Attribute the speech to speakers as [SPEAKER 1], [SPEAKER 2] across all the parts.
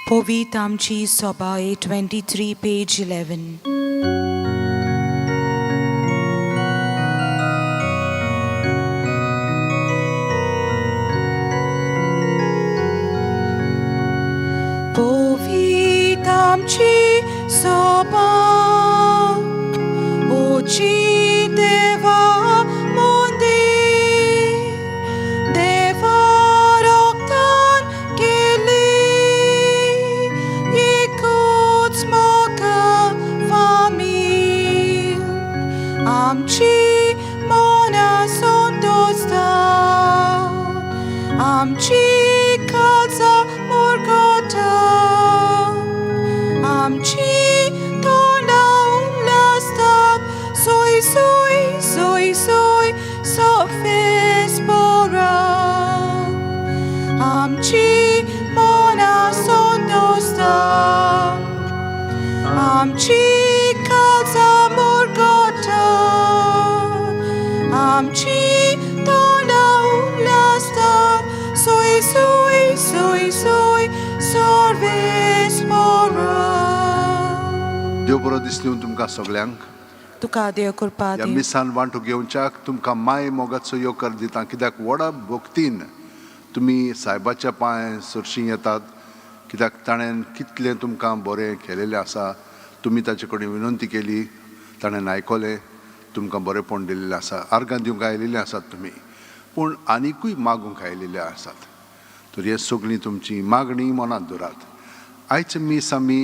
[SPEAKER 1] पवित आमची सभा 823 पेज 11. पवित आमची सभा ओची देवा मंदिर देवा रक्तान केली एकूच म्हाका फामील आमची मनां संतोषतात आमची काळजां मुरगटात आमची तोंडां उल्हासतात सोय सोय सोय सोय सोफेस पोरा आमची मनां संतोषतात आमची काळजां मुरगटात आमची तोंडां उल्हासतात सोय सोय सोय सोय सर्वेस पोरा.
[SPEAKER 2] देव बरो दिसली तुमकां सगल्यांक.
[SPEAKER 1] तुका देव कृपा
[SPEAKER 2] ह्या
[SPEAKER 1] दी.
[SPEAKER 2] मिसान वांटो घेवच्याक तुमकां माय मोगाचो येवकार दिता, कित्याक व्हडा भक्तीन तुमी सायबाच्या पांय सरशीं येतात, कित्याक ताणें कितलें तुमकां बरें केलेलें आसा. तुमी ताचे कडेन विनंती केली, ताणें आयकलें, तुमकां बरेंपण दिल्लें आसा. आर्गां दिवंक आयिल्ले आसात तुमी, पूण आनिकूय मागूंक आयिल्ले आसात. तर हे सगळीं तुमची मागणी मनांत दवरात. आयचें मीस आमी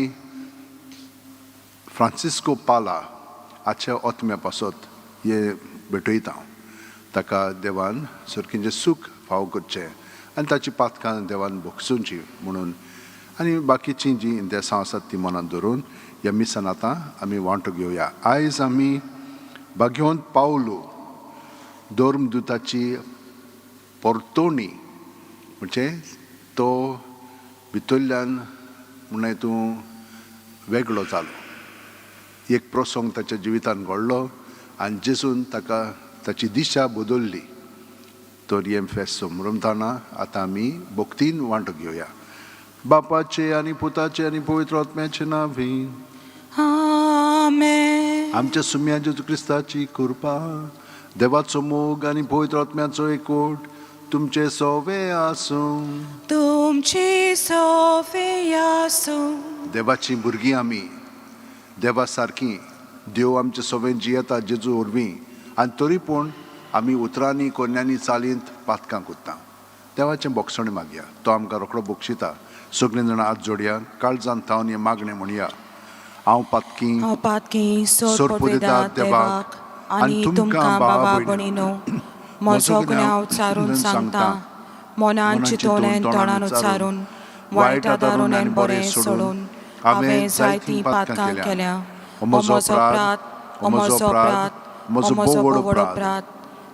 [SPEAKER 2] फ्रांसिस्को पाला हाच्या आत्म्या पासत हे भेटयता हांव. ताका देवान सारकें सूख फावो करचें आनी ताची पातकां देवान भोगसुची म्हणून, आनी बाकीचीं जीं इंतेसां आसात ती मनांत धरून ह्या मिसान आतां आमी वांटो घेवया. आयज आमी भाग्यवंत पावलू धर्मदुताची परतोणी, म्हणजे तो भितरल्यान म्हणल्यार तूं वेगळो जालो. एक प्रसंग ताच्या जिवितान घडलो आनी जेजून ताका ताची दिशा बदलली. तर हें फेस्त समरमताना आतां आमी भक्तीन वांटो घेवया. बापाचे आनी पुताचे आनी पवित्र आत्म्याचे नांवी.
[SPEAKER 1] आमेन.
[SPEAKER 2] आमच्या सुम्या जेजू क्रिस्ताची कृपा, देवाचो मोग आनी पवित्र आत्म्याचो एकवट तुमचे सोवे आसूं.
[SPEAKER 1] तुमची सोफे आसूं.
[SPEAKER 2] देवाचीं भुरगीं आमी, देवा सारकीं. देव आमचे सोबेन जियेता जेजू वरवीं, आनी तरी पूण आमी उतरांनी कोन्यांनी चालींत पातकां करता. देवाचें बोगसणें मागया, तो आमकां रोखडो बक्षिता. सगळीं जाणां हात जोडया, काळजान थावन हें मागणें म्हणया. हांव पातकी
[SPEAKER 1] हांव पातकी
[SPEAKER 2] सोर
[SPEAKER 1] सोर
[SPEAKER 2] पुरयतात
[SPEAKER 1] पुरयतात देवाक आनी तुमकां बाबा भयणीनो म्हजो गुन्यांव उच्चारून सांगता. मनान चिंतून आनी तोंडान उच्चारून, वायट आदारून आनी बरें सोडून हांवें जायतीं पातकां केल्या. हो म्हजो अपराध, हो म्हजो अपराध, हो म्हजो व्हड अपराध.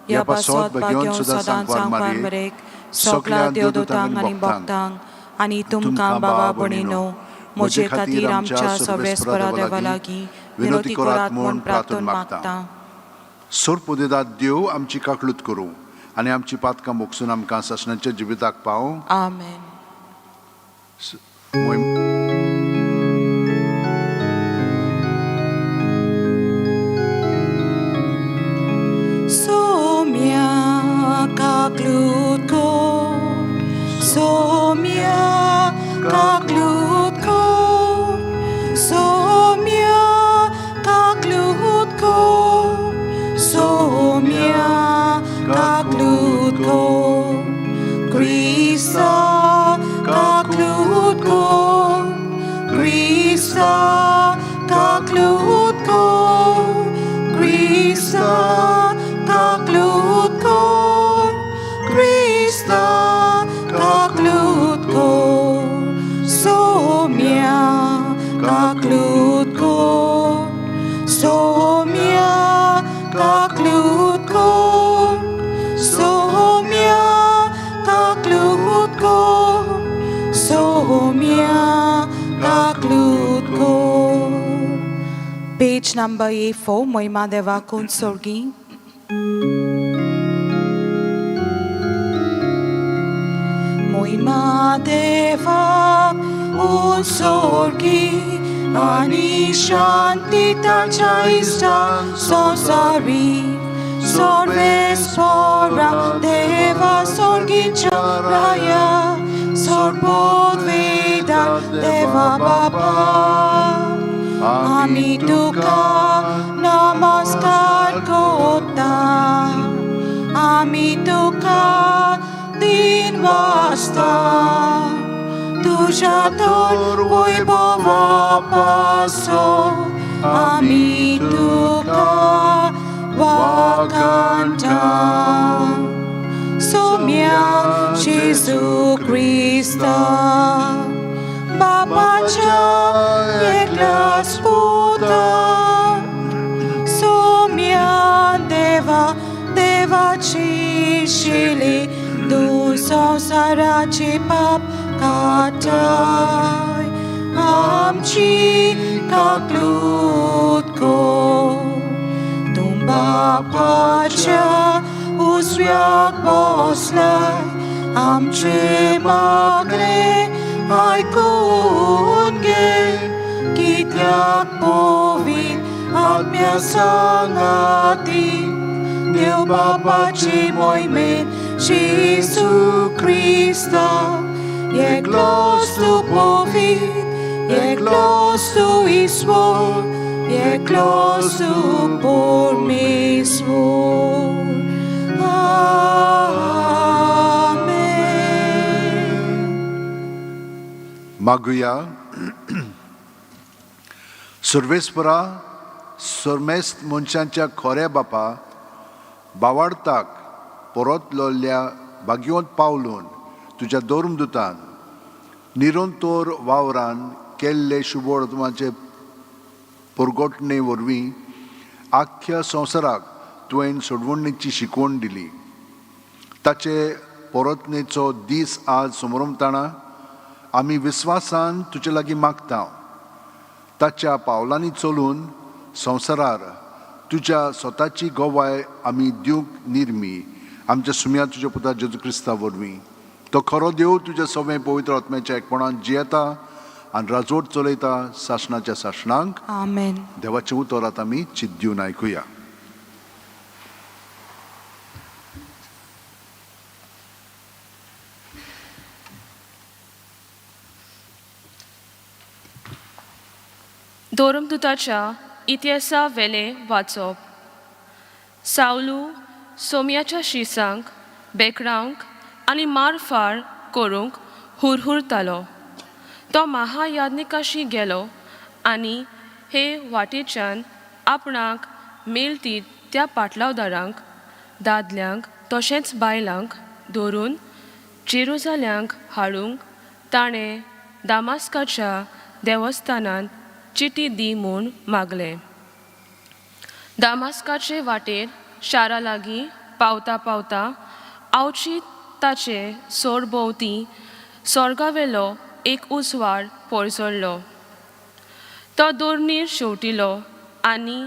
[SPEAKER 1] ह्या पासत भाग्योन सदां सांगपार मरेक सगळ्या देवदूतांक आनी भक्तांक आनी तुमकां बाबा भयणीनो म्हजे खातीर आमच्या सर्वेस्परा देवा लागीं विनोती करात म्हूण प्रार्थना मागता.
[SPEAKER 2] सोर पुदेदात देव आमची काकलूत करूं आनी आमची पातकां बोगसून आमकां सासणाच्या जिविताक पावूं.
[SPEAKER 1] आमेन.
[SPEAKER 2] मोहीम
[SPEAKER 1] सोम्या काकलूत कर, सोम्या काकलूत कर, सोम्या काकलूत कर, सोम्या काकलूत कर, क्रिस्ता काकलूत कर, क्रिस्ता काकलूत कर, क्रिस्ता काकलूत कर, क्रिस्ता काकलूत कर, सोम्या काकलूत कर, सोम्या काकलूत कर, सोम्या काकलूत कर, सोम्या काकलूत कर. Page number A4, मोहिमा देवाकून सोर्गी. मोहिमा देवाक तूं सोर्गी आनी शांती ताच्या इश्टांक संवसारी सर्वेस्परा देवा सोर्गीच्या राया सोडबोद वेदा देवा बाबा आमी तुका नमस्कार करता आमी तुका दिन वाजता तुज्या तर वैभवा पासो आमी तुका वाखाणटा सोम्या जेजू क्रिस्ता बापाच्या एकल्याच पुता सोम्या देवा देवाची शिली तूं संवसाराची पाप काडटाय आमची काकलूत कर तूं बापाच्या उजव्याक बसलाय आमचे मागणे आयकून घे कित्याक पवित्र आत्म्या सांगाती देव बापाची मोहिमेन जेजू क्रिस्ता एकलोच तूं पवित्र एकलोच तूं ईश्वर एकलोच तूं परमेश्वर. आमेन.
[SPEAKER 2] मागुया. सर्वेस्परा, सर्मेस्त मनशांच्या खोऱ्या बापा, बावाडताक परतलोल्या भाग्योंत पावलून तुज्या धर्मदुतान निरंतर वावरान केल्ले शुभवर्तमाचे परगटणे वरवीं आख्ख्या संवसाराक तुवें सोडवणीची शिकवण दिली. ताचे परतणेचो दीस आज समरमताना आमी विस्वासान तुजे लागीं मागता, ताच्या पावलांनी चलून संवसारार तुज्या स्वताची गवाय आमी दिवंक निर्मी, आमच्या सुम्या तुज्या पुता जेजू क्रिस्ता वरवीं. तो खरो देव तुज्या सगळें पवित्र आत्म्याच्या एकपणान जियेता आनी राजवट चलयता सासणाच्या सासणांक.
[SPEAKER 1] आमेन.
[SPEAKER 2] देवाचें उतर आतां आमी चिंत दिवन आयकुया.
[SPEAKER 3] धोरमदुताच्या इतिहासा वेलें वाचप. सावलू सोम्याच्या शिसांक बेकडावंक आनी मारफार करूंक हुरहुरतालो. तो महायाज्ञिकाशी गेलो आनी हे वाटेच्यान आपणाक मेलतीत त्या पाटलावदारांक, दादल्यांक तशेंच बायलांक धरून जेरुजाल्यांक हाडूंक ताणें दामास्काच्या देवस्थानांत चिटी दी म्हूण मागलें. दामास्काचे वाटेर शारा लागीं पावता पावता आवची ताचे सोरभोंवती सोर्गावेलो एक उजवाड पळसरलो. तो दोर्नीर शेंवटिलो आनी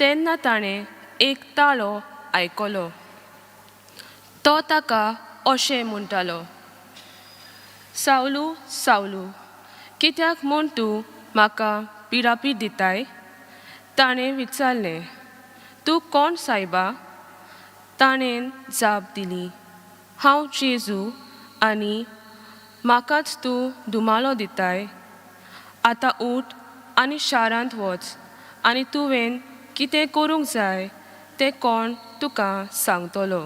[SPEAKER 3] तेन्ना ताणें एक ताळो आयकलो. तो ताका अशें म्हणटालो, सावलू सावलू, कित्याक म्हूण तूं म्हाका पिरापी दिताय? ताणें विचारलें, तूं कोण सायबा? ताणें जाप दिली, हांव जेजू आनी म्हाकाच तूं धुमालो दिताय. आतां उठ आनी शारांत वच आनी तुवें कितें करूंक जाय तें कोण तुका सांगतलो.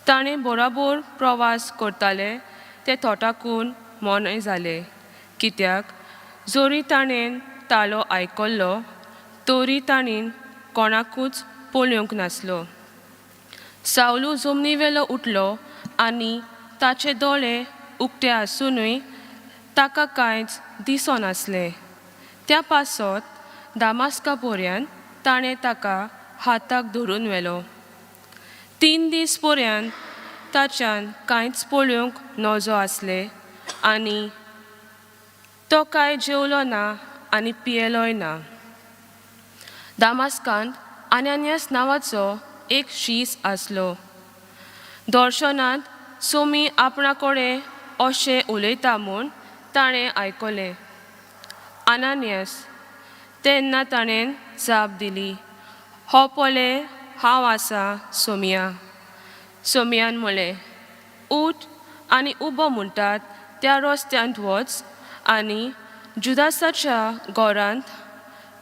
[SPEAKER 3] ताणें बरोबर प्रवास करताले ते थोटाकून मोनें जालें, कित्याक जरी ताणें तालो आयकल्लो तरी ताणें कोणाकूच पळोवंक नासलो. सावलू जमनीवेलो उठलो आनी ताचे दोळे उक्ते आसुनूय ताका कांयच दिसनासलें. त्या पासत दामास्का पर्यंत ताणें ताका हाताक धरून व्हेलो. 3 दीस पर्यंत ताच्यान कांयच पळोवंक नजो आसलें आनी तो कांय जेवलो ना आनी पियेलोय ना. दामास्कांत आनानियास नांवाचो एक शीस आसलो. दर्शनांत सोमी आपणा कडेन अशें उलयता म्हूण ताणें आयकलें, आनानियस. तेन्ना ताणें जाप दिली, हो पळय हांव आसा सोमिया. सोमियान म्हळें, उठ आनी उबो म्हणटात त्या रस्त्यांत वच आनी जुदासाच्या घरांत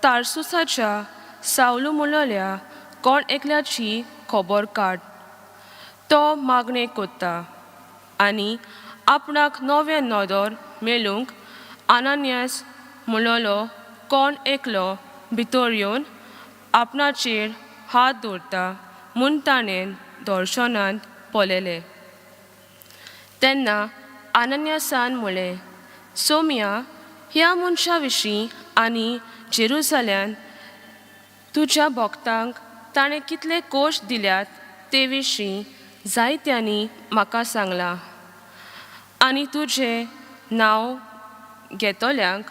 [SPEAKER 3] तारसुसाच्या सावलू म्हणलेल्या कोण एकल्याची खबर काड. तो मागणें कोत्ता आनी आपणाक नवें नदर मेळूंक आनान्यास म्हणलेलो कोण एकलो भितर येवन आपणाचेर हात दवरता म्हूण ताणें दर्शनांत पळयलें. तेन्ना आनन्यासान म्हळें, सोम्या, ह्या मनशा विशीं आनी जेरुजाल्यान तुज्या भक्तांक ताणें कितले कोश दिल्यात ते विशीं जायत्यांनी म्हाका सांगलां आनी तुजें नांव घेतल्यांक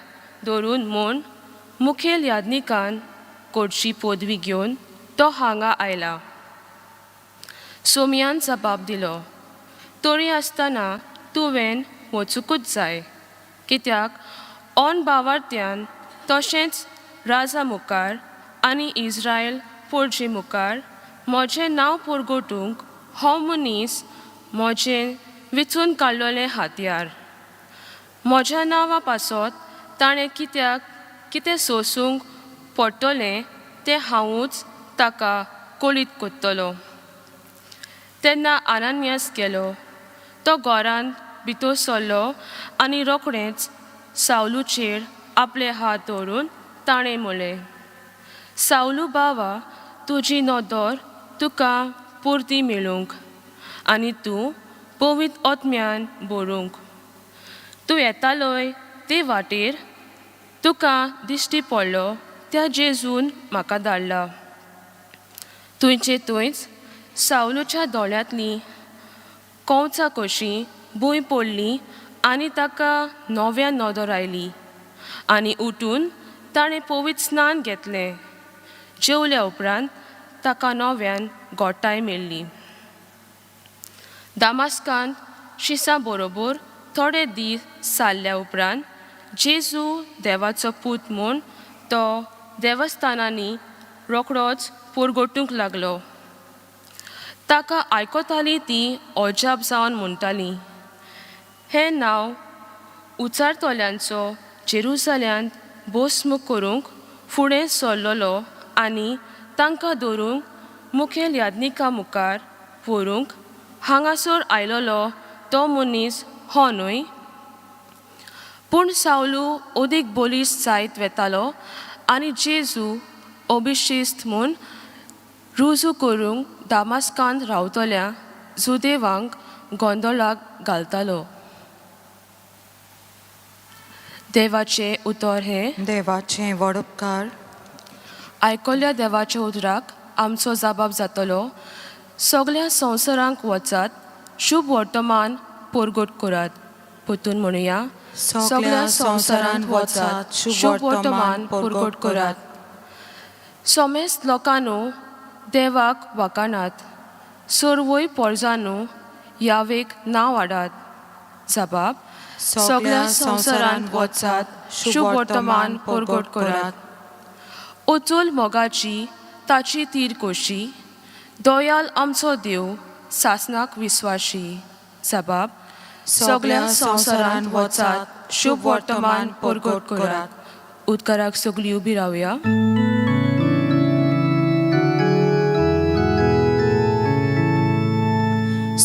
[SPEAKER 3] धरून म्हूण मुखेल याज्ञिकान कोडची पदवी घेवन तो हांगा आयला. सोमयान जबाब दिलो, तरी आसतना तुवें वचुंकूच जाय, कित्याक ऑन भावार्थ्यान तशेंच राजा मुखार आनी इस्रायल पोरजे मुखार म्हजें नांव परगटूंक हो मनीस म्हजें विचून काडलेलें हातयार. म्हज्या नांवा पासत ताणें कित्याक कितें सोसूंक पडटलें तें हांवूच ताका कळीत करतलो. तेन्ना आनान्यास गेलो. तो घरांत भितर सरलो आनी रोखडेंच सावलूचेर आपले हात दवरून ताणें म्हळें, सावलू बावा, तुजी नदर तुका परती मेळूंक आनी तूं पवित्र आत्म्यान भरूंक. तूं येतालोय ते वाटेर तुका दिश्टी पडलो त्या जेजून म्हाका धाडला. थंयचे थंयच सावलूच्या दोळ्यांतलीं कंवचा कशीं भूंय पडली आनी ताका नव्यान नदर आयली आनी उठून ताणें पवित्र स्नान घेतलें. जेवल्या उपरांत ताका नव्यान गोठाय मेळ्ळी. दामास्कांत शिसां बरोबर थोडे दीस सारल्या उपरांत जेजू देवाचो पूत म्हूण तो देवस्थानांनी रोखडोच पुरगोटूंक लागलो. ताका आयकतालीं ती अजाप जावन म्हणटालीं, हें नांव उचारतल्यांचो जेरुजाल्यांत भस्म करूंक फुडें सरलेलो आनी तांकां धरूंक मुखेल याज्ञिका मुखार व्हरूंक हांगासर आयलेलो तो मनीस हो न्हय? पूण सावलू अदीक बळिश्ट जायत वेतालो आनी जेजू अभिशिस्त म्हूण रुजू करूंक दामास्कांत रावतल्या जुदेवांक गोंदळाक घालतालो. देवाचें उतर हें.
[SPEAKER 1] देवाचें व्हड उपकार.
[SPEAKER 3] आयकल्या देवाच्या उतराक आमचो जबाब जातलो, सगळ्या संवसारांक वचात, शुभ वर्तमान परगट करात. परतून म्हणुया,
[SPEAKER 1] सगळ्या संवसारांत वचात, शुभ वर्तमान परगट करात.
[SPEAKER 3] समेस्त लोकांनो, देवाक वाखाणात, सर्वय पोरजांनो, यावेक नांव हाडात. जबाब,
[SPEAKER 1] सगळ्या संवसारांत वचात, शुभ वर्तमान परगट करात.
[SPEAKER 3] अचल मोगाची ताची तीर कशी, दयाल आमचो देव सासनाक विस्वाशी. जबाब,
[SPEAKER 1] सगळ्या संवसारांत वचात, शुभ वर्तमान परगट करात.
[SPEAKER 3] उदकाराक सगळीं उबी रावया.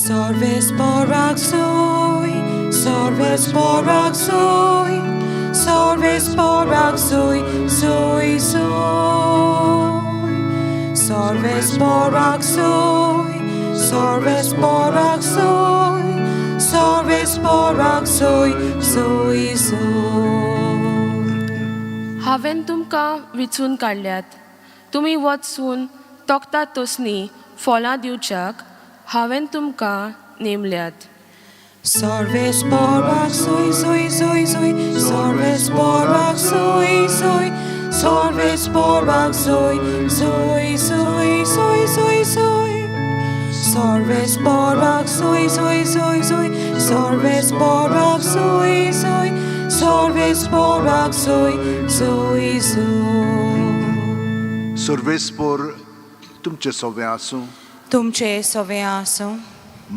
[SPEAKER 1] Sorves borak sui, sorves borak sui, sorves borak sui, sui sui. Sorves borak sui, sorves borak sui, sorves borak sui, sui sui.
[SPEAKER 3] हांवें तुमकां विचून काडल्यात, तुमी वचून तोखतात तसलीं फळां दिवच्याक हांवें तुमकां नेमल्यात.
[SPEAKER 1] Sorves borak sui sui sui sui, sorves borak sui sui, sorves borak sui sui sui sui sui sui. Sorves borak sui sui sui sui, sorves borak sui sui, सर्वेस्पोराक सोय सोय सोय.
[SPEAKER 2] सर्वेस्पोर तुमचें सगळें आसूं.
[SPEAKER 1] तुमचे सवे आसूं.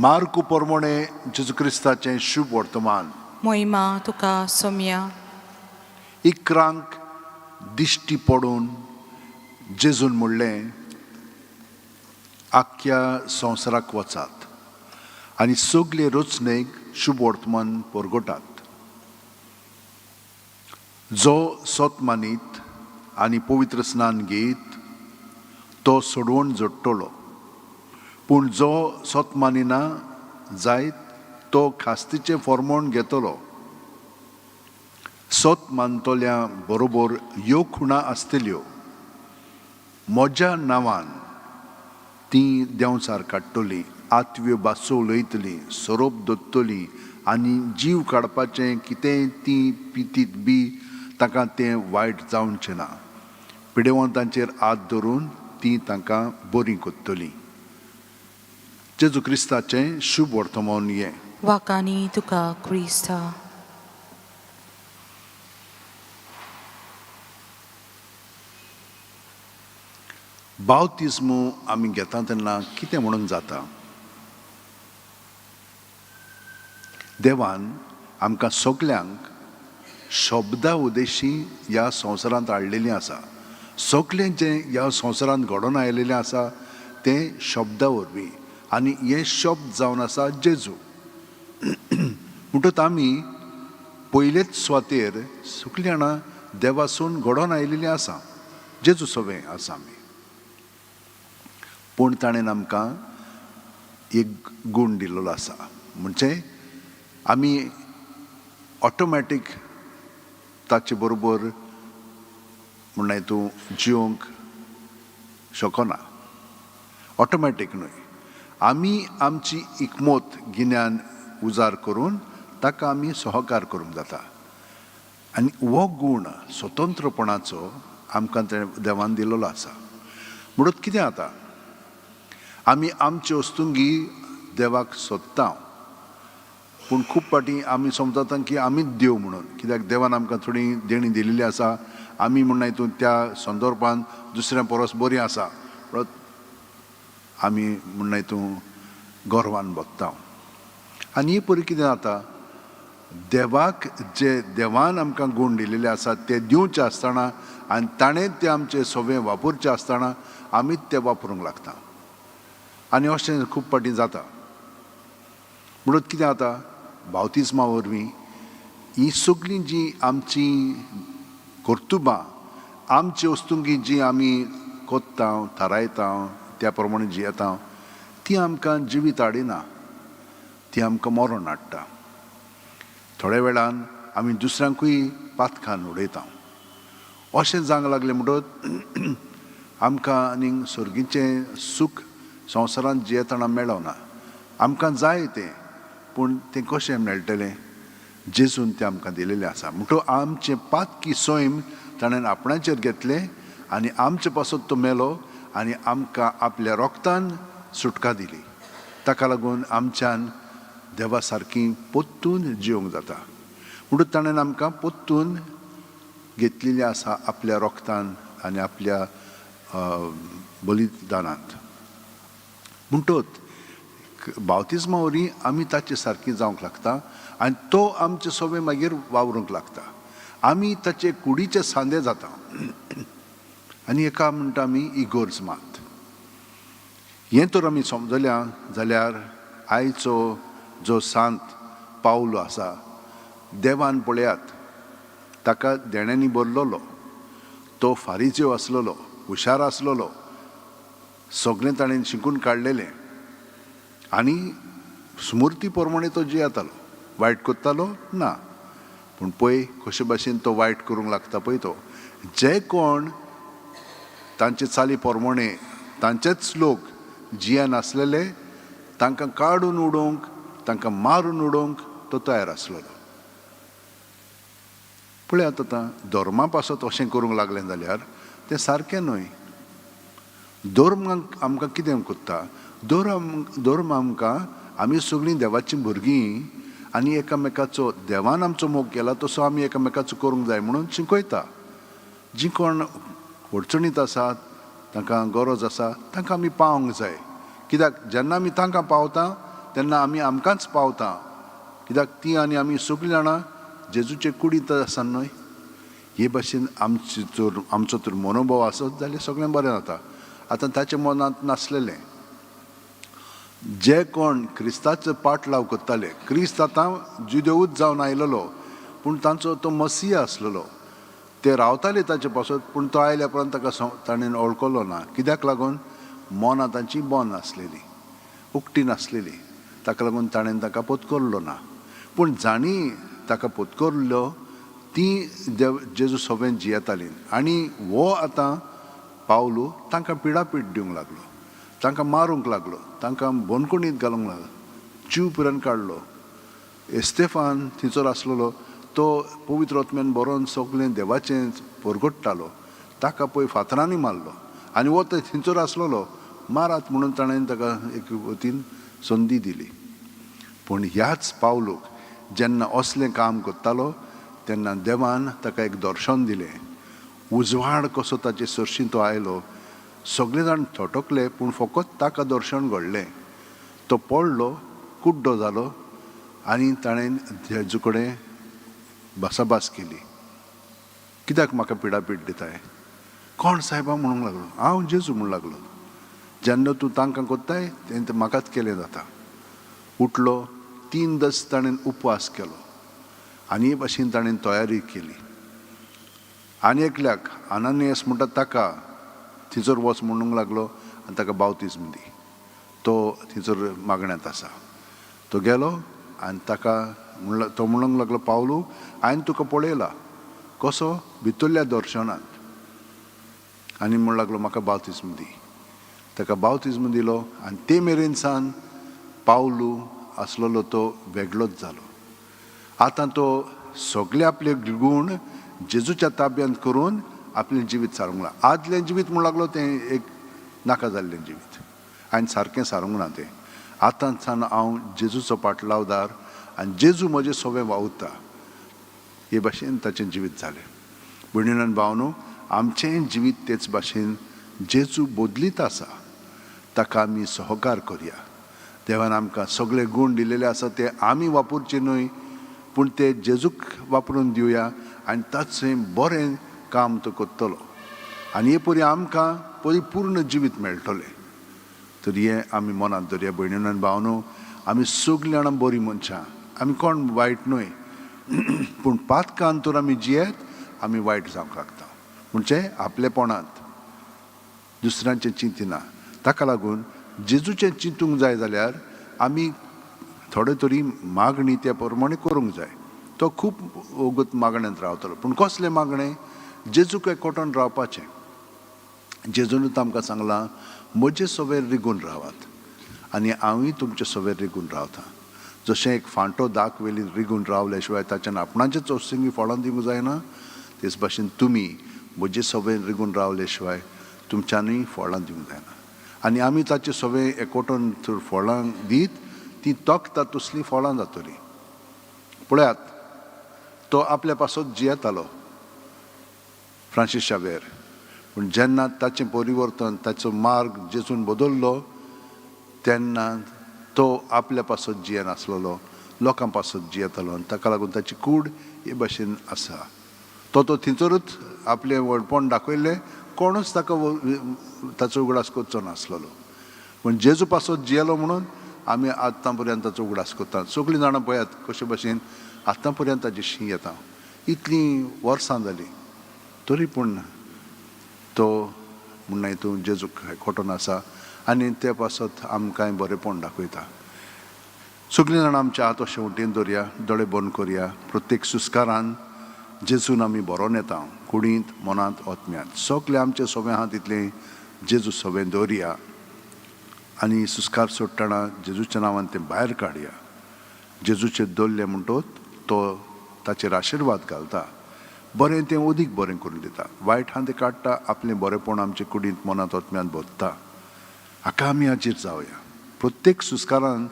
[SPEAKER 2] मार्कू पोरमोणे जेजू क्रिस्ताचें शुभ वर्तमान.
[SPEAKER 1] मोहिमा तुका सोम्या.
[SPEAKER 2] इकरांक दिश्टी पडून जेजून म्हणलें, आख्ख्या संवसाराक वचात आनी सगले रचणेक शुभ वर्तमान परगटात. जो सत मानीत आनी पवित्र स्नान घेयत तो सोडवण जोडटलो, पूण जो सत मानिना जायत तो खास्तीचें फॉर्मोण घेतलो. सत मानतल्या बरोबर ह्यो खुणा आसतल्यो, म्हज्या नांवान तीं देंवचार काडटलीं, आत्व्यो भासो उलयतलीं, सोरोप दोत्तलीं आनी जीव काडपाचें कितेंय तीं पितीत बी तांकां तें वायट जावचें ना. पिडेवंतांचेर हात धरून तीं तांकां बरीं कोत्तलीं. जेजू क्रिस्ताचें शुभ वर्तमान हें.
[SPEAKER 1] वाकानी तुका क्रिस्ता.
[SPEAKER 2] बावतिज्मू आमी घेता तेन्ना कितें म्हणून जाता? देवान आमकां सगल्यांक शब्दा उदेशी ह्या संवसारांत हाडलेलीं आसा. सगलें जें ह्या संवसारांत घडोवन आयलेलें आसा तें शब्दा वरवीं, आनी हे शब्द जावन आसा जेजू. म्हणटकच आमी पयलेच सुवातेर सगलीं जाणां देवासून घडोवन आयलेलीं आसा, जेजू सवें आसा आमी. पूण ताणें आमकां एक गूण दिल्लो आसा, म्हणजे आमी ऑटोमॅटीक ताचे बरोबर म्हणल्यार तूं जिवंक शकना, ऑटोमॅटीक न्हय. आमी आमची इकमत गिन्यान उजार करून ताका आमी सहकार करूंक जाता, आनी हो गूण स्वतंत्रपणाचो आमकां ते देवान दिल्लो आसा. म्हणून कितें जाता, आमी आमचे वस्तुंगी देवाक सोदता, पूण खूब फावटी आमी समजता की आमीच देव म्हणून, कित्याक देवान आमकां थोडी देणी दिलेली आसा, आमी म्हणना हितून त्या संदर्भान दुसऱ्या परस बरी आसा, परत आमी म्हणना हितून गर्वान भोगता. आनी ही परी कितें जाता, देवाक जे देवान आमकां गूण दिलेले आसा ते दिवचे आसतना आनी ताणें ते आमचे सगळें वापरचे आसतना आमीच ते वापरूंक लागता, आनी अशें खूब फावटी जाता. म्हणून कितें जाता, बावतिज्मा वरवीं ही सगळीं जी आमची कर्तुबां, आमची वस्तुंगी जी आमी कोत्ता, थारायता, त्या प्रमाणे जियेता, ती आमकां जिवीत हाडिना, ती आमकां मरण हाडटा. थोड्या वेळान आमी दुसऱ्यांकूय पातखान उडयता. अशें जावंक लागलें म्हणटकच आमकां आनीक सर्गीचें सूख संवसारांत जियेतना मेळना. आमकां जाय तें, पूण तें कशें मेळटलें? जेजून तें आमकां दिलेलें आसा. म्हणटकच आमचें पातकी सैम ताणें आपणाचेर घेतलें आनी आमचे पासत तो मेलो आनी आमकां आपल्या रोगतान सुटका दिली. ताका लागून आमच्यान देवा सारकी पोत्तून जिवंक जाता. म्हणून ताणें आमकां पोत्तून घेतलेली आसा आपल्या रोगतान आनी आपल्या बलिदानांत. म्हणटकच बावतिज्मा वरवीं आमी ताचे सारकी जावंक लागता आनी तो आमचे सगळे मागीर वावरूंक लागता. आमी ताचे कुडीचे सांदे जाता, आनी एका म्हणटा आमी इगोर्ज मात. हें तर आमी समजल्या जाल्यार आयचो जो सांत पावलो आसा, देवान पळयात ताका देण्यांनी भरलेलो, तो फारीज्यो आसलेलो, हुशार आसलेलो, सगळें ताणें शिकून काडलेलें आनी स्मुर्ती प्रमाणे तो जियेतालो. वायट करतालो ना, पूण पळय कशे भाशेन तो वायट करूंक लागता. पळय तो जे कोण तांचे चाली प्रमाणे तांचेच लोक जियेनासलेले तांकां काडून उडोवंक, तांकां मारून उडोवंक तो तयार आसलेलो. पळयात आतां धर्मा पासत अशें करूंक लागलें जाल्यार तें सारकें न्हय. धर्म आमकां कितें करता? धर्म आमकां, आमी सगळीं देवाचीं भुरगीं आनी एकामेकाचो देवान आमचो मोग केला तसो आमी एकामेकाचो करूंक जाय म्हणून शिकयता. जीं कोण अडचणीत आसात, तांकां गरज आसा, तांकां आमी पावंक जाय. कित्याक जेन्ना आमी तांकां पावता तेन्ना आमी आमकांच पावता. कित्याक ती आनी आमी सगळीं जाणां जेजूचे कुडींत आसा न्हय. हे भाशेन आमची तर आमचो तर मनोभाव आसत जाल्यार सगळें बरें जाता. आतां ताच्या मनांत नासलेलें जे कोण क्रिस्ताचो पाटलाव करताले, क्रिस्त आतां जुदेवूच जावन आयलेलो, पूण तांचो तो मसिया आसलेलो. ते रावताले ताचे पासत, पूण तो आयल्या उपरांत ताका ताणें वळखलो ना. कित्याक लागून मनां तांची बंद आसलेली, उक्ती नासलेली. ताका लागून ताणें ताका पोतकरलो ना. पूण जांणी ताका पोतकरलो ती देव जेजू सोबेन जियेताली. आनी हो आतां पावलू तांकां पिडापीड दिवंक लागलो, तांकां मारूंक लागलो, तांकां बंदखणींत घालूंक लागलो, जीव पुरान काडलो. एस्तेफान थंयसर आसलेलो तो पवित्र आत्म्यान बरोवन सगळें देवाचें परगट्टालो, ताका पळय फातरांनी मारलो. आनी हो थंयसर आसलेलो मारात म्हणून ताणें ताका एक वतीन संदी दिली. पूण ह्याच पावलूक जेन्ना असलें काम करतालो तेन्ना देवान ताका एक दर्शन दिलें. उजवाड कसो ताचे सरशीं तो आयलो. सगळे जाण थटकले, पूण फकत ताका दर्शन घडलें. तो पडलो, कुड्डो जालो आनी ताणें जेजू कडेन भासाभास केली. कित्याक म्हाका पिडापीड दिताय? कोण सायबा म्हणूंक लागलो. हांव जेजू म्हणूंक लागलो. जेन्ना तूं तांकां कोत्ताय तें म्हाकाच केलें जाता. उठलो, 3 दीस ताणें उपवास केलो आनी हे भाशेन ताणें तयारी केली. आनी एकल्याक अननियस म्हणटा ताका थंयसर वच म्हणूंक लागलो आनी ताका बावतिज्म दी. तो थंयसर मागण्यांत आसा. तो गेलो आनी ताका म्हणला, तो म्हणूंक लागलो, पावलू हांवें तुका पळयला कसो भितरल्या दर्शनांत. आनी म्हणूंक लागलो म्हाका बावतिज्म दी. ताका बावतिज्म दिलो आनी ते मेरेन सान पावलू आसलेलो तो वेगळोच जालो. आतां तो सगळे आपले गूण जेजूच्या ताब्यांत करून आपलें जिवीत सारूंक लागलो. आदलें जिवीत म्हणूंक लागलो तें एक नाका जाल्लें जिवीत, आनी सारकें सारूंक ना तें. आतां सान हांव जेजूचो पाटलावदार आनी जेजू म्हजें सोबें वावुरता. हे भाशेन ताचें जिवीत जालें. भयणीन आनी भावनो, आमचें जिवीत तेच भाशेन जेजू बदलीत आसा, ताका आमी सहकार करया. देवान आमकां सगळे गूण दिलेले आसा ते आमी वापरचे न्हय, पूण ते जेजूक वापरून दिवया आनी ताचें बरें काम तो करतलो आनी हे परी आमकां परिपूर्ण जिवीत मेळटलें. तर हें आमी मनांत दवरया. भयणीन आनी भावनो, आमी सगळीं जाणां बरीं मनशां, आमी कोण वायट न्हय, पूण पातकान तर आमी जियेत आमी वायट जावंक लागता. म्हणजे आपलेपणांत दुसऱ्यांचें चिंतिना. ताका लागून जेजूचें चिंतूंक जाय जाल्यार आमी थोडे तरी मागणी त्या प्रमाणे करूंक जाय. तो खूब वगत मागण्यांत रावतलो, पूण कसलें मागणें? जेजूक एकवटून रावपाचें. जेजूनूच आमकां सांगलां, म्हजे सोबेर रिगून रावात आनी हांवूय तुमचे सोबेर रिगून रावता. जशें एक फांटो दाक वेली रिगून रावले शिवाय ताच्यान आपणाचें चोसिंगी फळां दिवंक जायना, तेच भाशेन तुमी म्हजे सोबेर रिगून रावले शिवाय तुमच्यानूय फळां दिवंक जायना. आनी आमी ताचे सोबे एकवटून तर फळां दीत ती तोखता तसलीं फळां जातलीं. पळयात, तो आपल्या पासत जियेतालो फ्रांसीस शावेर, पूण जेन्ना ताचें परिवर्तन, ताचो मार्ग जेजून बदल्लो तेन्ना तो आपल्या पासत जियेनासलेलो, लोकां पासत जियेतालो आनी ताका लागून ताची कूड हे भाशेन आसा. तो तो थंयसरूच आपलें व्हडपण दाखयल्लें, कोणूच ताका ताचो उगडास करचो नासलेलो. पूण जेजू पासत जियेलो म्हणून आमी आतां पर्यंत ताचो उगडास करता. सगळीं जाणां पळयात कशे भाशेन आतां पर्यंत ताची शी येता. इतलीं वर्सां जालीं तरी पूण तो म्हणना तूं जेजूक खोटोन आसा आनी ते पासत आमकांय बरेंपण दाखयता. सगळीं जाणां आमच्या हात अशें वटेन दवरया, दोळे बंद करया. प्रत्येक सुस्कारान जेजून आमी बरोवन येता, कुडींत, मनांत, आत्म्यांत. सगळें आमचें सोबें आहा तितलें जेजू सोबें दवरया आनी सुस्कार सोडटना जेजूच्या नांवान तें भायर काडया. जेजूचेर दवरलें म्हणटोच तो ताचेर आशिर्वाद घालता, बरें तें अदीक बरें करून दिता, वायट आहा तें काडटा, आपलें बरेंपण आमचे कुडींत, मनांत, आत्म्यांत भरता. हाका आमी हाजीर जावया. प्रत्येक सुस्कारान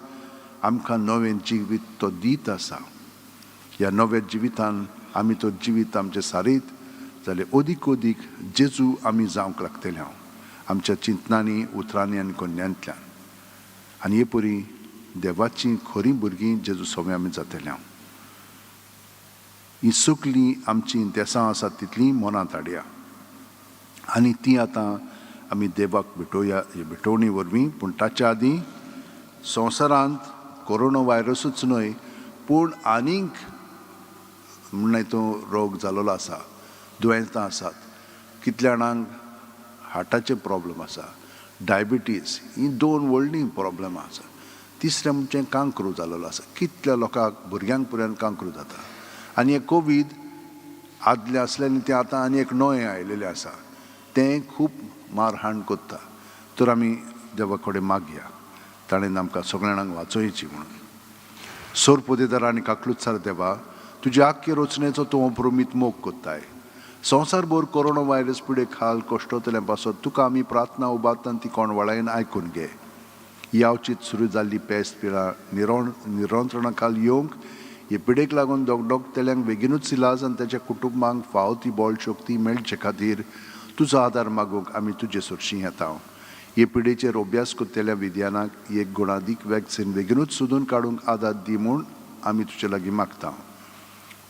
[SPEAKER 2] आमकां नवें जिवीत तो दीत आसा. ह्या नव्या जिवितान आमी तो जिवीत आमचें सारीत जाल्यार अदीक अदीक जेजू आमी जावंक लागतले हांव आमच्या चिंतनांनी, उतरांनी आनी कन्यांतल्यान. आनी हे परी देवाचीं खरीं भुरगीं जेजू सगळीं आमी जातले हांव. ही सगलीं आमचीं देसां आसात तितलीं मनांत हाडया आनी ती आतां आमी देवाक भेटोवया हे भेटवणी वरवीं. पूण ताच्या आदीं संवसारांत कोरोना व्हायरसूच न्हय पूण आनीक म्हणल्यार तो रोग जालोलो आसा, दुयेंसां आसात, कितल्या जाणांक हार्टाचे प्रॉब्लम आसा, डायबिटीज, ही दोन व्हडलीं प्रॉब्लमां आसा. तिसरें म्हणजे कांक्रू जालोलो आसा, कितल्या लोकांक भुरग्यांक पर्यंत कांक्रू जाता. आनी हे कोवीड आदलें आसलें आनी तें आतां आनी एक नवें आयलेलें आसा, तें खूब मारहाण कोत्ता. तर आमी देवा कडेन मागया ताणें आमकां सगळ्या जाणांक वाचोवची म्हणून. सोर पोदेदार आनी काकलुत्सार देवा, तुज्या आख्खे रचनेचो तूं अप्रमीत मोग कोत्ताय. संवसारभर कोरोना व्हायरस पिडे खाल कश्टोतल्या पासत तुका आमी प्रार्थना उबारतान ती कोण वळायन आयकून घे. ही आवचीत सुरू जाल्ली पेस्त पिडा निरंत्रणा खाल येवंक, हे पिडेक लागून दोगडोगतेल्यांक बेगिनूच इलाज आनी ताच्या कुटुंबांक फावो ती बळ शक्ती मेळचे खातीर तुजो आदार मागूंक आमी तुजे सरशीं येता. हे पिडेचेर अभ्यास करतल्या विज्ञानाक एक गुणादीक वॅक्सिन बेगिनूच सोदून काडूंक आदार दी म्हूण आमी तुजे लागीं मागता.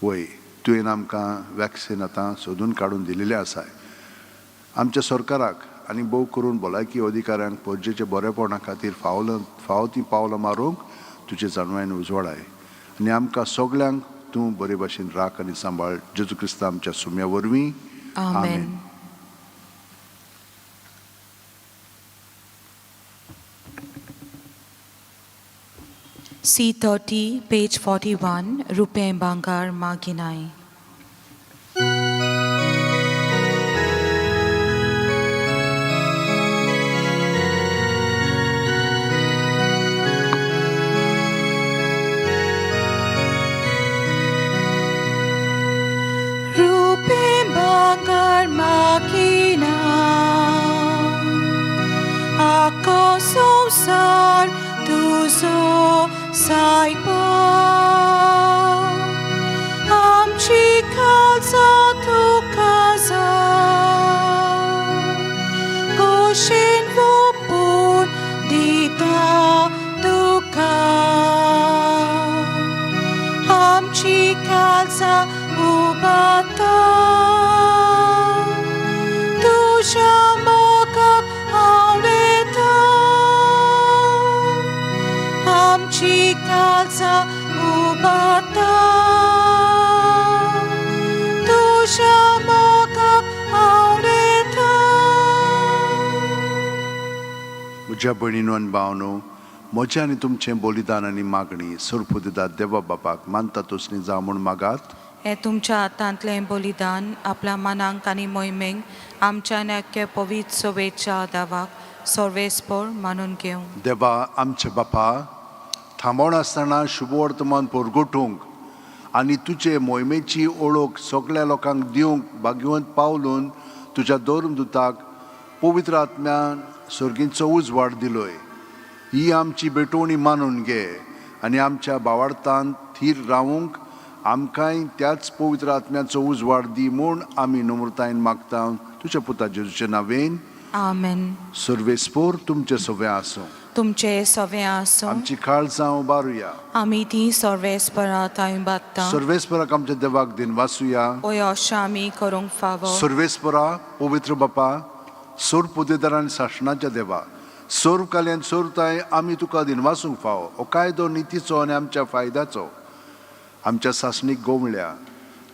[SPEAKER 2] वय, तुवें आमकां वॅक्सिन आतां सोदून काडून दिलेलें आसाय. आमच्या सरकाराक आनी भोव करून भलायकी अधिकाऱ्यांक परजेच्या बरेपणा खातीर फावो तीं पावलां मारूंक तुजे जाणवायन उजवाडाय आनी आमकां सगल्यांक तूं बरे भाशेन राख आनी सांबाळ. जेजू क्रिस्ता आमच्या सुम्या वरवीं,
[SPEAKER 1] आमेन. C30, page 41, Rupe Bangar Maginai. Rupe Bangar Maginai, Ako संसार तुजो सायबा, आमची काळजा तुका जाय, खोशेन ओपून दिता तुका, आमची काळजा उबाता तुज्या मोगाक आवडता, आमची काळजा उबाता तुज्या मोगाक आवडता.
[SPEAKER 2] म्हज्या भयणीनो आनी भावनो, म्हजें आनी तुमचें बलिदान आनी मागणी सरपुदिदार देवा बापाक मानता तसली जावं म्हूण मागात.
[SPEAKER 1] हें तुमच्या हातांतलें बलिदान आपल्या मनांक आनी मोहिमेक आमच्या आनी पवित्र सभेच्या दावाक सर्वेस्पर मानून घेवं.
[SPEAKER 2] देवा आमच्या बापा, थांबोवन आसतना शुभवर्तमान परगटूंक आनी तुजे मोहिमेची ओळख सगळ्या लोकांक दिवंक भाग्यवंत पावलून तुज्या धर्मदुताक पवित्र आत्म्यान सर्गींचो उजवाड दिलोय. ही आमची भेटवणी मानून घे आनी आमच्या बावार्थान थीर रावूंक आमकांय त्याच पवित्र आत्म्याचो उजवाड दी म्हूण आमी नम्रतायेन मागता, तुज्या पुता जेजूचे नांवेन.
[SPEAKER 1] आमेन.
[SPEAKER 2] सर्वेस्पोर तुमचें सगळें आसूं.
[SPEAKER 1] तुमचे सगळें आसूं.
[SPEAKER 2] आमची काळजां उबारुया.
[SPEAKER 1] आमी ती सर्वेस्परा थंय बादता.
[SPEAKER 2] सर्वेस्पराक आमच्या देवाक दिनवासुया.
[SPEAKER 1] ओय अशें आमी करूंक फावो.
[SPEAKER 2] सर्वेस्परा, पवित्र बापा, सोर पुदेदार आनी सासणाच्या देवा, सोर काल्यान सोरताय आमी तुका दिनवासूंक फावो. हो कायदो नितीचो आनी आमच्या फायद्याचो. आमच्या सासणीक गोवल्या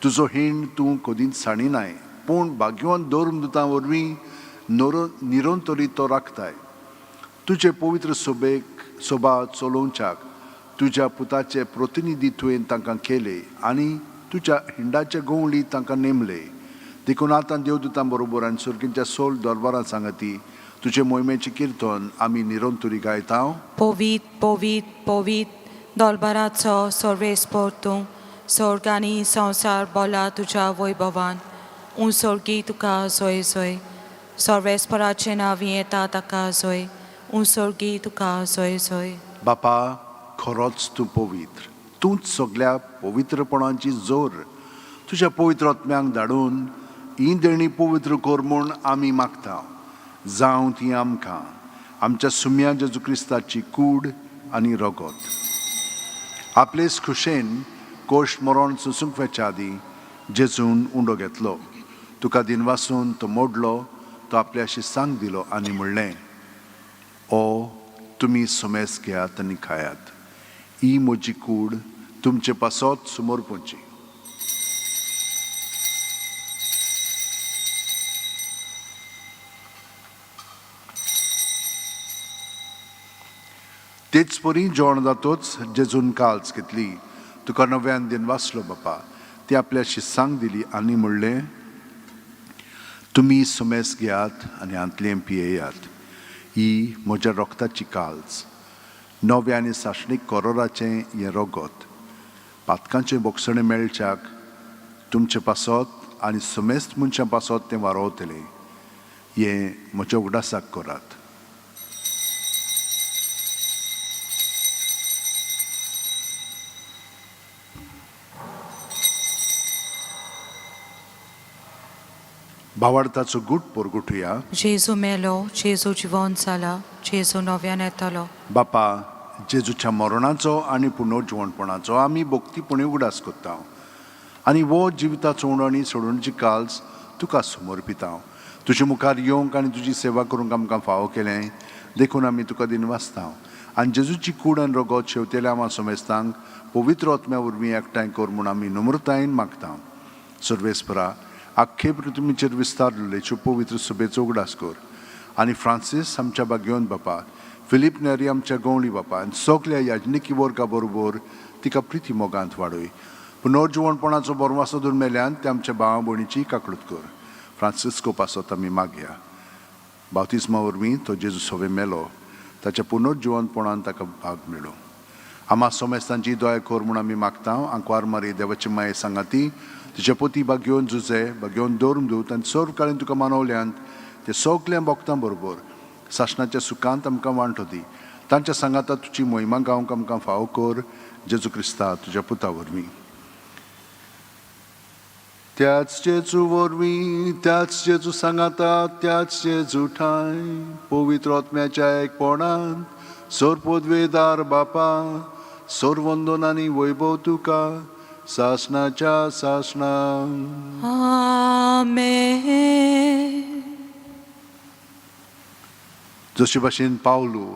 [SPEAKER 2] तुजो हीण तूं कदींच साणिनाय, पूण भाग्यवंत धर्मदुतां वरवीं निरंतरी तो राखताय. तुजे पवित्र सोबेक सोबा चलोवच्याक तुज्या पुताचे प्रतिनिधी तुवें तांकां केले आनी तुज्या हिंडाचे गोवली तांकां नेमले. देखून आतां देवदुतां बरोबर आनी सर्गींच्या सोल दरबारां सांगती तुजे मोहिमेचें किर्तन आमी निरंतरी गायता.
[SPEAKER 1] पवीत पवीत पवीत दलबाराचो सर्वेस्पर तूं, स्वर्ग आनी संवसार बोला तुज्या वैभवान. उंसर्गी तुका सोय सोय, सर्वेस्पराचें नांव येता ताका सोय, उंसर्गी तुका सोय सोय.
[SPEAKER 2] बापा, खरोच तूं पवित्र, तूंच सगल्या पवित्रपणाची जोर. तुज्या पवित्र आत्म्यांक धाडून ही देणी पवित्र कर म्हूण आमी मागता. जावं ती आमकां आमच्या सुम्या जेजू क्रिस्ताची कूड आनी रगत. आपलेच खुशेन कोश मरण सोसूंक वचच्या आदीं जेजून उंडो घेतलो, तुका दिनवासून तो मोडलो, तो आपल्या शिसांक दिलो आनी म्हणलें, ओ तुमी सुमेस घेयात आनी खायात, ही म्हजी कूड तुमचे पासत समर्पूची. तेच परी जेवण जातोच जेजून काल्स घेतली, तुका नव्यान दिन वाचलो बापा, ती आपल्या शिस्सांक दिली आनी म्हणलें, तुमी सुमेस घेयात आनी हांतलें पियेयात, ही म्हज्या रोगताची काल्स, नव्या आनी सासणीक कोरोराचें हें रगत, पातकांचें बोगसणें मेळच्याक तुमचे पासत आनी सुमेस्त मनशां पासत तें वारोवतलें, हें म्हज्या उगडासाक करात. भावार्थाचो गूट पोरगुटुया.
[SPEAKER 1] जेजू मेलो, जेजू जिवन जाला, जेजू नव्यान येतलो.
[SPEAKER 2] बापा, जेजूच्या मरणाचो आनी पुनर्जिवणपणाचो आमी भक्तीपणी उगडास करता आनी वो जिविताचो उणो आनी सोडूनची काल्स तुका समर्पिता. तुजे मुखार येवंक आनी तुजी सेवा करूंक आमकां फावो केलें देखून आमी तुका दिनवासता आनी जेजूची कूड आनी रगत शेवतेल्या आमा समेस्तांक पवित्र आत्म्या वरवीं एकठांय कर म्हूण आमी नम्रतायेन मागता. सर्वेस्परा, आख्खे पृथ्वीचेर विस्तारलेच्यो पवित्र सभेचो उगडास कर आनी फ्रांसीस आमच्या बागेवन बापा, फिलीप नेरी आमच्या गवळी बापा आनी सगल्या याजनिकी वर्गा बरोबर तिका प्रिती मोगांत वाडय. पुनर्जिवणपणाचो बोरवासो धरून मेल्यान ते आमच्या भावा भयणीची काकळूत कर. फ्रांसिस्को पासत आमी मागया. बावतिस्मा वरवीं तो जेजू सोवे मेलो, ताच्या पुनर्जिवणपणान ताका भाग मेळो. आमा सोमेस्तांची दया कर म्हूण आमी मागता. आंकवार मारी देवाची माये सांगाती तुज्या पोती बागेवन जुजे बागेवन दवरून दूत आनी सर्व काळीन तुका मानवल्यांत ते सगल्या भक्तां बरोबर सासणाच्या सुखांत आमकां वांटो दी. तांच्या सांगाता तुजी मोहिमा गावंक आमकां फावो कर, जेजू क्रिस्ता तुज्या पुता वरवीं. त्याच जेजू वरवीं, त्याच जेजू सांगाता, त्याच जेजू ठांय पवित्र आत्म्याच्या एकपणान सोरपोदवेदार बापा, सोरवंदन आनी वैभव तुका सासणाच्या सासणा.
[SPEAKER 1] आमेन.
[SPEAKER 2] जशे भाशेन पावलू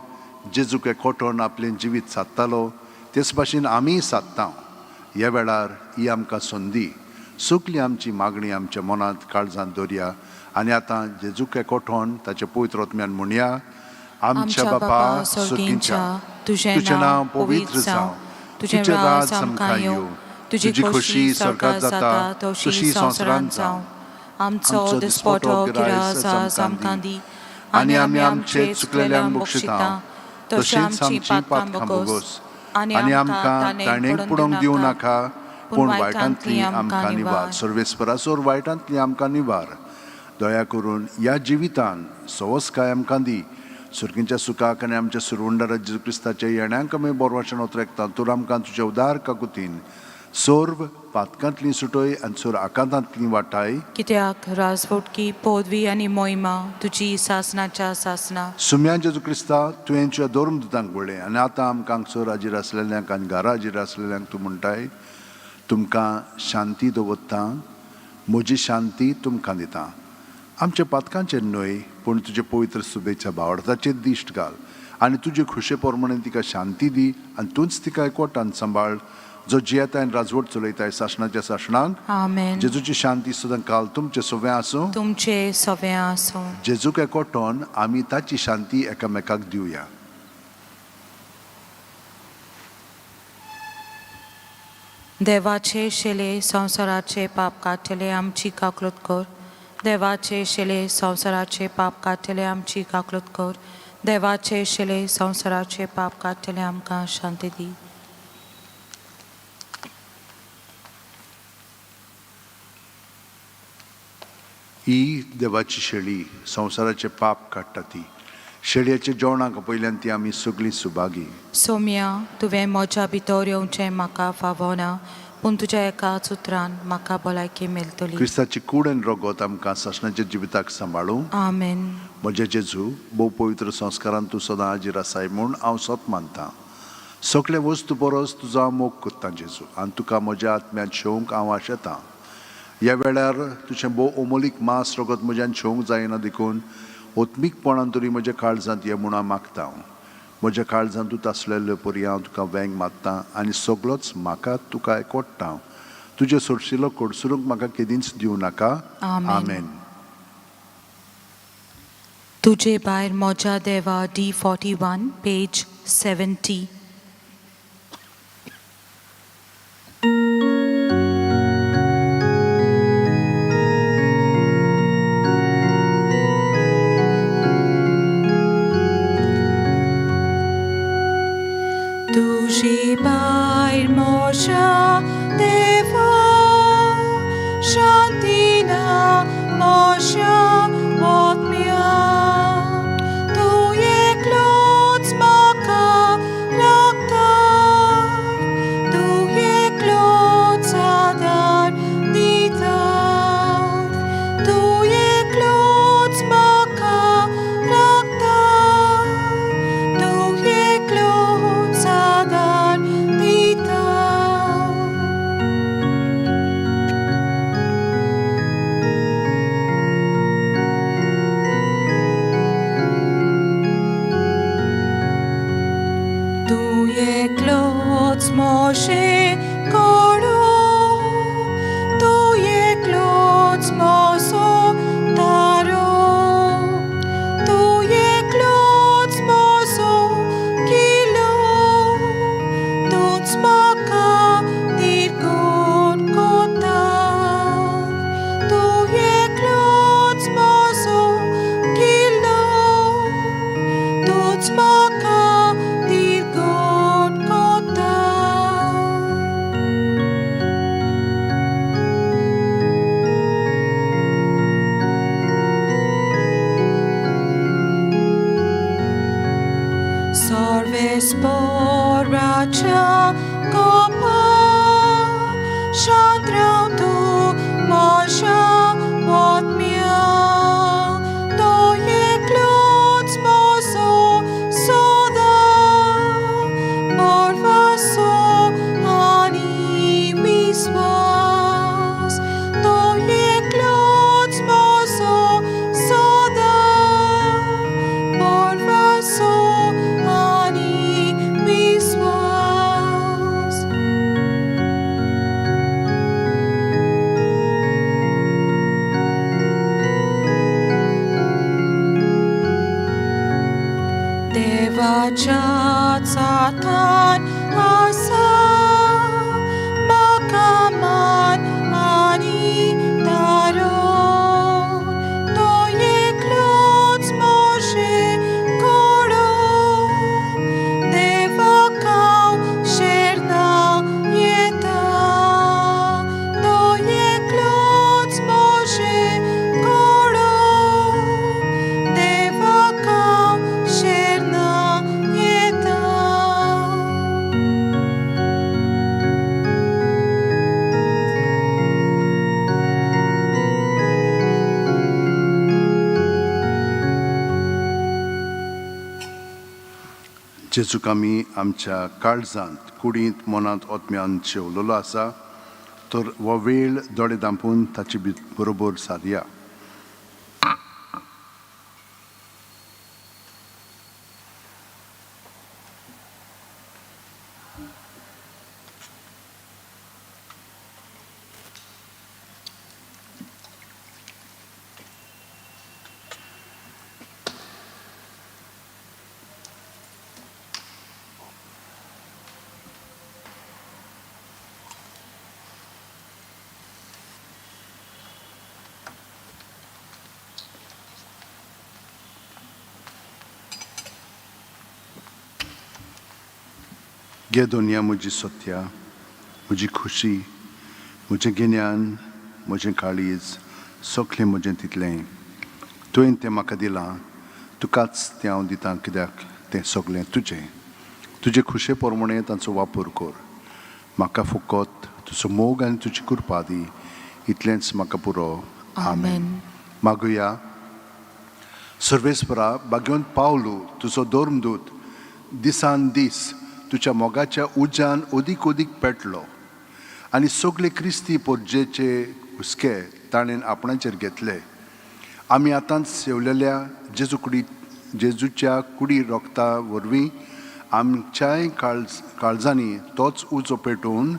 [SPEAKER 2] जेजूक एकवटोन आपलें जिवीत सादतालो, तेच भाशेन आमीय सादता. ह्या वेळार ही आमकां संदी, सगली आमची मागणी आमच्या मनांत काळजांत दवरया आनी आतां जेजूक एकवटोन ताच्या पवित्र आत्म्यान म्हणया. आमच्या बापा सर्गींच्या,
[SPEAKER 1] तुजें नांव पवित्र जावं, तुजें राज आमकां येवं, तुजी खोशी स्वर्गात जाता तशी संवसारांत जावं. आमचो दिसपटो गिरास आज आमकां दी आनी आमी आमचे चुकलेल्यांक बक्षिता तशेंच आमची पातकां भोगोस
[SPEAKER 2] आनी आमकां ताणें पडोवंक दिवं नाका, पूण वायटांतली आमकां निवार. सर्वेस्परा, सोर वायटांतली आमकां निवार. दया करून ह्या जिवितान सवसकाय आमकां दी. सुर्गींच्या सुखाक आनी आमच्या सुरवंडारा जेजू क्रिस्ताच्या येण्यांक आमी बोरवाशण ओतरेकता. तूं आमकां तुज्या उदार काकुतीन सर्व पातकांतली सुटय आनी सोर आकांतांतली वाटाय.
[SPEAKER 1] कित्याक राजवटकी पदवी आनी मोहिमा तुजी सासनाच्या सासना.
[SPEAKER 2] सुम्या जेजू क्रिस्ता, तुवें तुज्या धर्मदुतांक म्हणलें आनी आतां आमकां हांगसर हाजीर आसलेल्यांक आनी घरा हाजीर आसलेल्यांक तूं म्हणटाय, तुमकां शांती दवरता, म्हजी शांती तुमकां दिता. आमच्या पातकांचेर न्हय पूण तुजे पवित्र सुबेच्या भावार्थाचेर दिश्ट घाल आनी तुजे खुशे प्रमाणे तिका शांती दी आनी तूंच तिका एकवटान सांबाळ, जो जियेता आनी राजवट चलयताय सासणाच्या सासणाक.
[SPEAKER 1] आमेन.
[SPEAKER 2] जेजूची शांती सदां काल तुमचे सगळें आसूं.
[SPEAKER 1] तुमचे सगळें आसूं.
[SPEAKER 2] जेजूक एकवटोन आमी ताची शांती एकामेकाक दिवया.
[SPEAKER 1] देवाचे शेले संवसाराचे पाप काडटले आमची काकलूत कर. देवाचे शेले संवसाराचे पाप काडटले आमची काकलूत कर. देवाचे शेले संवसाराचे पाप काडटले आमकां शांती दी.
[SPEAKER 2] ही देवाची शेळी संवसाराचे पाप काडटा ती. शेळयेच्या जेवणाक पयल्यान ती आमी सगळीं सुभागी.
[SPEAKER 1] सोम्या, तुवें म्हज्या भितर येवचें म्हाका फावना, पूण तुज्या एकाच उतरान म्हाका भलायकी मेळटली.
[SPEAKER 2] क्रिस्ताची कूड आनी रगत आमकां सासणाच्या जिविताक सांबाळूं.
[SPEAKER 1] आमेन.
[SPEAKER 2] म्हज्या जेजू, भोव पवित्र संस्कारान तूं सदां हाजीर आसाय म्हूण हांव सत मानतां. सगळ्या वस्तू परस तुजो हांव मोग करतां जेजू, आनी तुका म्हज्या आत्म्यांत शेवंक हांव आशेतां. ह्या वेळार तुजें भोव अमोलीक मांस रगत म्हज्यान शेवंक जायना, देखून ओत्मीकपणान तरी म्हज्या काळजांत ये म्हूण हांव मागता. हांव म्हज्या काळजांत तूं आसलेले परी हांव तुका वेंग मारता आनी सगळोच म्हाका तुका एकवडटा. तुजे सोरशिलो कडसरूंक म्हाका केदींच दिवं नाका.
[SPEAKER 1] आमेन.
[SPEAKER 2] आमेन.
[SPEAKER 1] तुजे भायर म्हज्या देवा, डी 41, पेज 70. तुजे भायर म्हज्या देवा, शांती ना म्हज्या आत्म्या. तूं एकलोच म्हाका लागता, तूं एकलोच आदार दिता, तूं एकलोच म्हाका लागता, तूं एकलोच आदार दिता. तूं एकलोच म्हजें कोडो, तूं एकलोच म्हजो तारो, तूं एकलोच म्हजो किलो, तूंच म्हाका निर्गुण कोता, तूं एकलोच म्हजो किलो, तूंच म्हाका निर्गुण कोता. सर्वेस्पोराच्या कोपा शांतराव तूं म्हज्या आत्म्या, तो एकलोच म्हजो सदां भरवंसो आनी विस्वास, तो एकलोच म्हजो सदां भरवंसो आनी विस्वास. देवाच्या चातान आसा म्हाका मान आनी तारो, तो एकलोच म्हजें कोडो, देवाक हांव शरणा येता, तो एकलोच म्हजें कोडो, देवाक हांव शरणा येता.
[SPEAKER 2] जेजूक आमी आमच्या काळजांत, कुडींत, मनांत, ओत्म्यान शेवलेलो आसा, तर हो वेळ दोळे धांपून ताचे बरोबर सादया. घे दुनिया म्हजी सत्या, म्हजी खुशी, म्हजें गिन्यान, म्हजें काळीज, सगळें म्हजें तितलें तुवें तें म्हाका दिलां. तुकाच तें हांव दितां, कित्याक तें सगळें तुजें. तुजे खुशे प्रमाणें तांचो वापर कर. म्हाका फकत तुजो मोग आनी तुजी कृपा दी, इतलेंच म्हाका पुरो.
[SPEAKER 1] आमेन.
[SPEAKER 2] मागुया. सर्वेस्परा, भाग्यवंत पावलू तुजो धर्मदूत दिसान दीस तुज्या मोगाच्या उज्यान अदीक अदीक पेटलो आनी सगळे क्रिस्ती पोरजेचे हुस्के ताणें आपणाचेर घेतले. आमी आतांच सेवलेल्या जेजू कुडी जेजूच्या कुडी रोगता वरवीं आमच्याय काळजांनी तोच उजो पेटोवन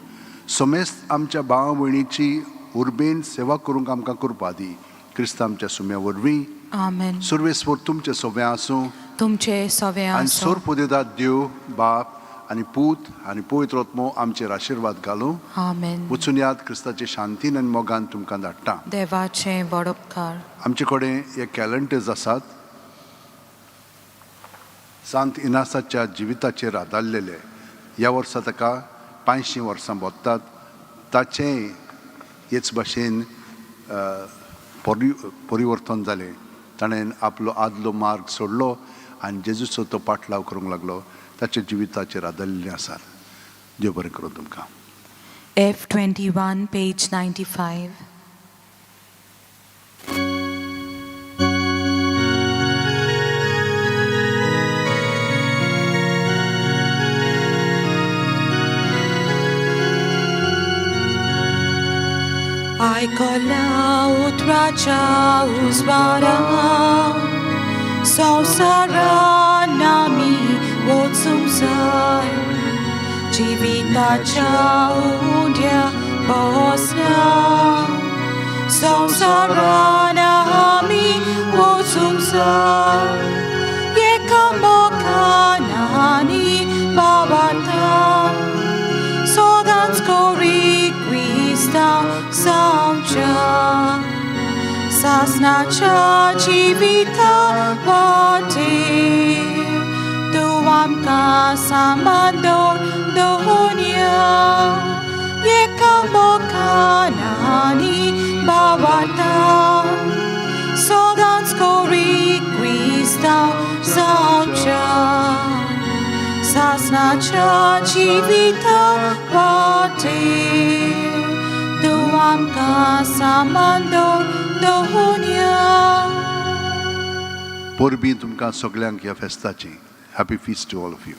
[SPEAKER 2] समेस्त आमच्या भाव भयणीची उर्बेन सेवा करूंक आमकां कृपा दी, क्रिस्त आमच्या सुम्या वरवीं.
[SPEAKER 1] आमेन.
[SPEAKER 2] सर्वेस्पर तुमचें सगळें आसूं.
[SPEAKER 1] तुमचे सवे
[SPEAKER 2] आनी
[SPEAKER 1] आसूं.
[SPEAKER 2] सोरपुदेदात देव बाप आनी पूत आनी पवित्र आत्मो आमचेर आशिर्वाद घालूं.
[SPEAKER 1] आमेन.
[SPEAKER 2] वचून याद, क्रिस्ताचे शांतीन आनी मोगान तुमकां धाडटा.
[SPEAKER 1] देवाचे व्हड उपकार.
[SPEAKER 2] आमचे कडेन हे कॅलेंडर्स आसात, सांत इनासाच्या जिविताचेर आदारलेले. ह्या वर्सा ताका 500 वर्सां भोगतात. ताचेंय हेच भाशेन परिवर्तन जालें. ताणें आपलो आदलो मार्ग सोडलो आनी जेजूचो तो पाटलाव करूंक लागलो. ताच्या जिविताचेर आदारलेले आसात. देव बरें करूं तुमकां.
[SPEAKER 1] F21, page 95. आयकला उतराच्या उजवाडा संवसारान आमी वचूंक जाय, जिविताच्या उंड्या बसना. संवसारान आमी वचूंक जाय, एका मोगान आनी भावार्थान सदांच करी क्रिस्तांव जावच्या, सासनाच्या जिविता वाटेर तूं आमकां सांबाळ दवरया, एका मोगान आनी भावार्थान सदांच करी क्रिस्तांव जावच्या, सासनाच्या जिविता वाटेर तूं आमकां सांबाळ दवरया.
[SPEAKER 2] परबीं तुमकां सगल्यांक ह्या फेस्ताची. Happy feast to all of you.